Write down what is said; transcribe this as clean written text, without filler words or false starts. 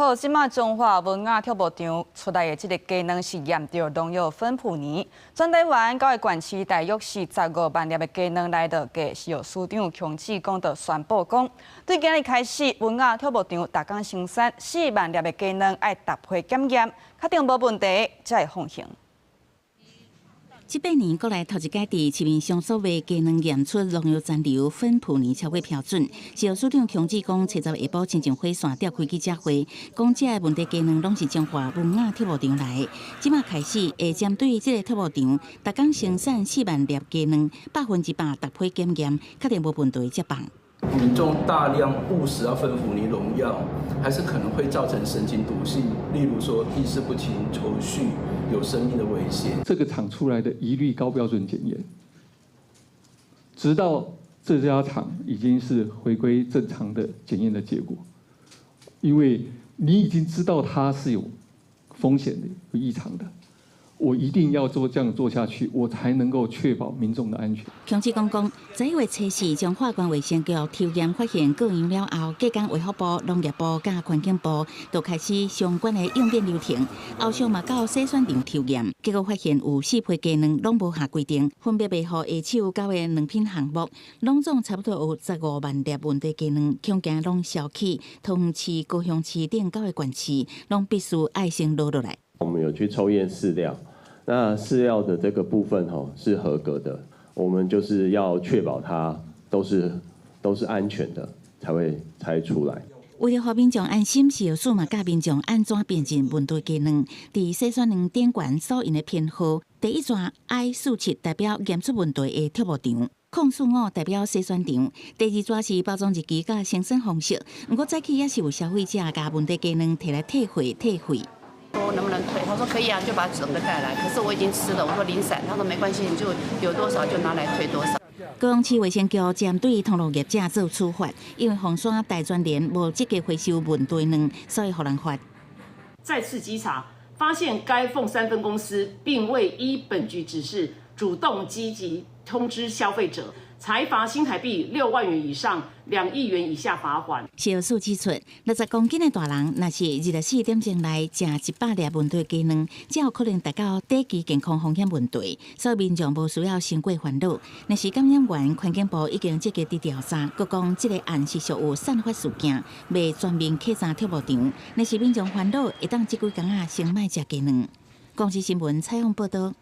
好，這馬彰化文雅畜牧場出來的這個雞卵是驗著農藥芬普尼。全台灣九個縣市大約是15萬粒的雞卵來落架，食藥署長強志公就宣布講，對今日開始，文雅畜牧場逐工生產4萬粒的雞卵愛逐批檢驗，確定無問題才會放行。這八年過來頭一擺佇市面上所賣雞卵驗出農藥殘留芬普尼超過標準，食藥署長強志公初十下晡親像火線召開記者會，講這个問題雞卵攏是彰化文雅畜牧場來的。這馬開始會針對這个畜牧場，逐工生產四萬粒雞卵，100%逐批檢驗，確定無問題才放。民眾大量誤食啊芬普尼農藥，還是可能會造成神經毒性，例如說意識不清、抽搐，有生命的危險。這個廠出來的一律高標準檢驗，直到這家廠已經是回歸正常的檢驗的結果，因為你已經知道它是有風險的、有異常的。我一定要做這樣做下去，我才能夠確保民眾的安全。強志公講，11月初四，彰化縣衛生局抽驗發現過量了後，隔工衛福部、農業部佮環境部就開始相關的應變流程，後續嘛到篩選場抽驗，結果發現有四批雞卵攏無合規定，分別賣予下手九个卵品項目，攏總差不多有十五萬粒問題雞卵，恐驚攏銷去桃園市、高雄市等九个縣市，攏必須愛先落落來。我們有去抽驗飼料。那飼料的這個部分吼是合格的，我們就是要確保它都是安全的，才會才出來。為著予民眾安心，食藥署嘛教民眾按怎辨認問題雞卵，佇篩選卵頂懸所印的編號，第一逝 I47代表驗出問題的畜牧場，045代表篩選場，第二逝是包裝日期佮生產方式。毋過早起也是有消費者共問題雞卵提來退貨退費。說能不能退？他說可以啊，就把整個帶來。可是我已經吃了，我說零散，他說沒關係，你就有多少就拿來退多少。高雄市衛生局針對通路業者做處罰，因為鳳山大專聯無積極回收問題卵，所以予人罰。再次稽查，發現該鳳山分公司並未依本局指示主動積極通知消費者，裁罰新台幣6萬元以上2億元以下罰款。食藥署指出，60公斤的大人，若是24點鐘內食100粒問題雞卵，才有可能達到短期健康風險問題，所以民眾無需要傷過煩惱。若是感染源，環境部已經積極佇調查，閣講這個案是屬有散發事件，未全面稽查畜牧場。若是民眾煩惱，會當這幾工仔先莫食雞卵。公視新聞採訪報道。